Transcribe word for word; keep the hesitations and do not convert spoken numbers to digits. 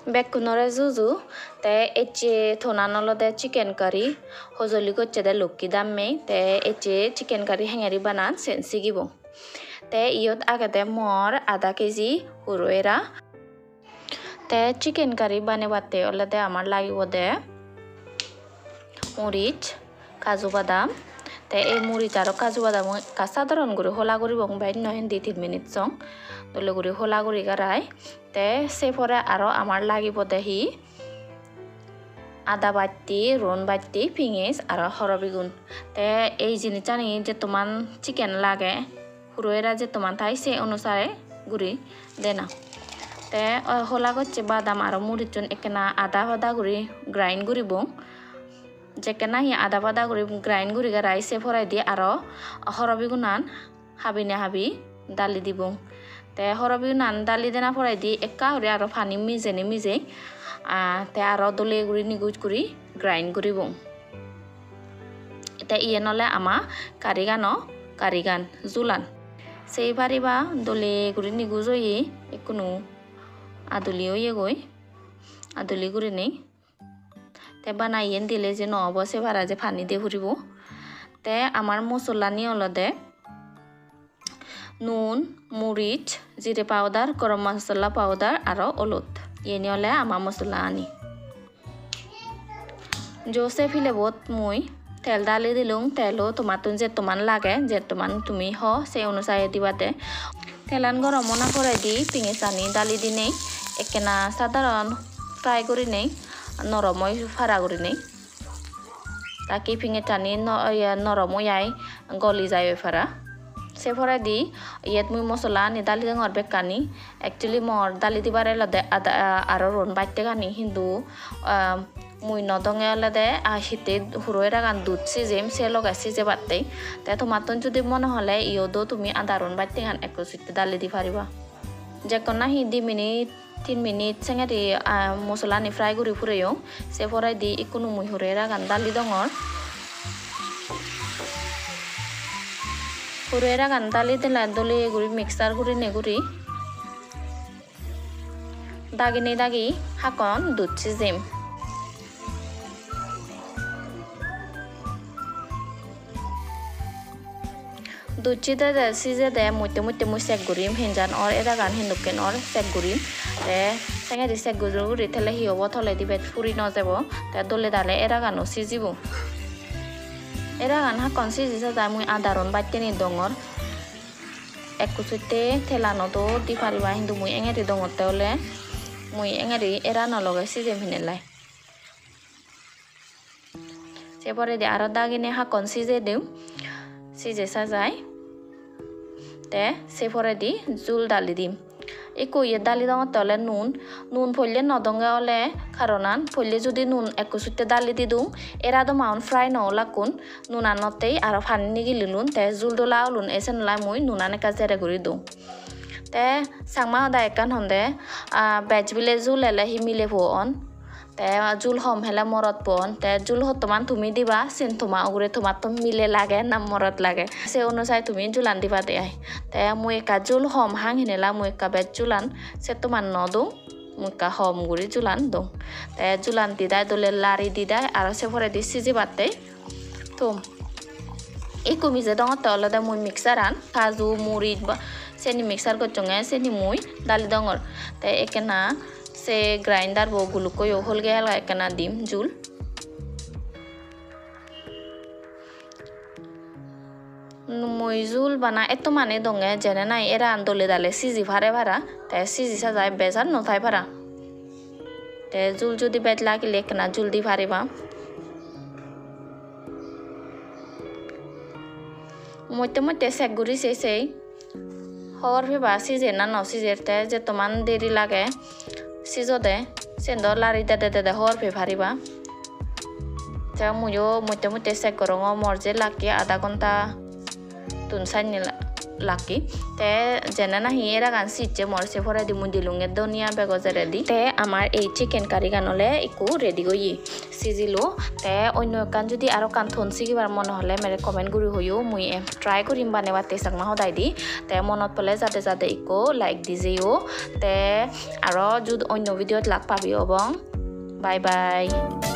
Bekkunore juju. Te ecche tonan olode chicken curry, hojoli gocchede Lokki damme. Te ecche chicken curry hengeri banan sen sigibong. Te iyot agede mor ada keji huro era. Te chicken curry banebatte olode amar lagibode muris, kaju badam. Te ei muris aro kaju badammo ekka sadaron guri hola guribong, bej noi, di tin minute song dole guri hola guri garai. Te se pore aro amar lagibode hi, ada batti, ron batti, piyej aro horobigun. Te ei jinissani jettoman chicken lage, huro era jettoman thai se onusare guri dena. Te, o, hola gocche badam aro murichun ekkena ada pada guri grind guribong. Jekke nahi ada pada guri grind guri garai se poredi aro horobigunan habine habi dali dibong. Te horobigunan dali dena poredi ekka guri aro pani mijene mijei, ah, te aro dole guri niguj guri grind guribong. Te iyen ole ama currygano, currygan, julan. Sei pariba dole guri niguj oye, ekkunu aduli oyegoi, aduli gurinei. Te bana iyen dile je no obo se para je pani de puribo. Te amar mosolani olode nun, muris, jire powder, gorom masala powder aro olot. Iyeni ole ama mosola ani. Jo se pilebot mui tel dali dilung, telo tomattun jettoman lage, jettoman tumi ho, se onusare dibade. Telan gorom ona poredi piyejani dali dinei ekkena sadaron fry gurinei norom oi para gurinei. Taki piyejani no-, ye, norom oi ai, goli jai oi para. Se poredi iyot mui mosola ani dali dongor bekkani. Actually mor dali dibar olode ada, aro ron battegani, hintu, ah, mui no donge olode, ah, hitte huro eragan dud sijem, se loge sijebatte. Te tomattun judi mone hole iyodo tumi ada ron battegan ekko sitte dali di pariba. Jekkon nahi di minute, tin minute sengeri, ah, mosolani fry guri pureyong. Se poredi ikkunu mui huro eragan dali dongor. Huro eragan dali dela dole guri mixture gurinei guri dagine dagi hakkon dud sijem. Dud sijede, sijede motte motte mui check gurim, hinjan or, eragan hindokken or check gurim. Te sengedi check guri guri thele hi obo, toledi bej puri no jebo. Te dole dale eragano sijibo. Eragan hakkon siji sajai mui ada ron batteni dongor. Ekku sotte telano do di pariba, hintu mui engeri dongotte ole mui engeri erano loge sijem hinelai. Se poredi aro dagine hakkon sije dim, sije sajai. Te se poredi jul dali dim. Ikko ye dali dongotte ole nun, nun polle no donge ole karonan, polle judi nun ekko sutte dali didung, era do maun fry no olakkun, nunanottei aro pani nigililun, te jul dola olun, esenolai mui nunan ekka jere guri dung. Te Changma hoda ekkan honde, ah, bej bile jul ele hi mile po on. Te jul hom hele morot po on. Te jul hottoman tumi diba, siyen toma ugure, tomattun mile lage na morot lage. Se onusai tumi julan dibade ai. Te mui ekka jul hom hang hinela mui ekka bej julan settoman no dong. Mui ekka hom guri julan dong. Te julan didai dole lari didai aro se poredi sijibatte thum. Ikko mije dongotte olode mui mixer-an, kaju, muris ba seni mixer gocchonge, seni mui dali dongor. Te ekkena se grinder bo gulukko yo holge halga ekkena dim jul. Mui jul bana etto mane donge, jene nahi eran dole dale siji pare para, te siji sajai bejar no thai para. Te jul judi bej lagile ekkena jul di pariba. Motte motte check guri sei sei hobor peba sijer na no sijer, te jettoman deri lage sijode, sen do lari dede dede hobor pei pariba. Te muiyo motte motte check gorongor, mor je lakke adha ghonta tun sanne la-, lakke. Te jene nahi eragan sijje mor, se poredi mui dilunge dhoniya bego jeredi. Te amar ei chicken curry gan ole ekku ready oye, sijilo. Te onno ekkan judi aro ekkan ton sigibar mone hole mere comment guri hoyo, mui em try gurim banebatte Chakma hodai di. Te monot pole jade jade ekku like di jeyo. Te aro jud onno video t lak pabi obong. Bye bye.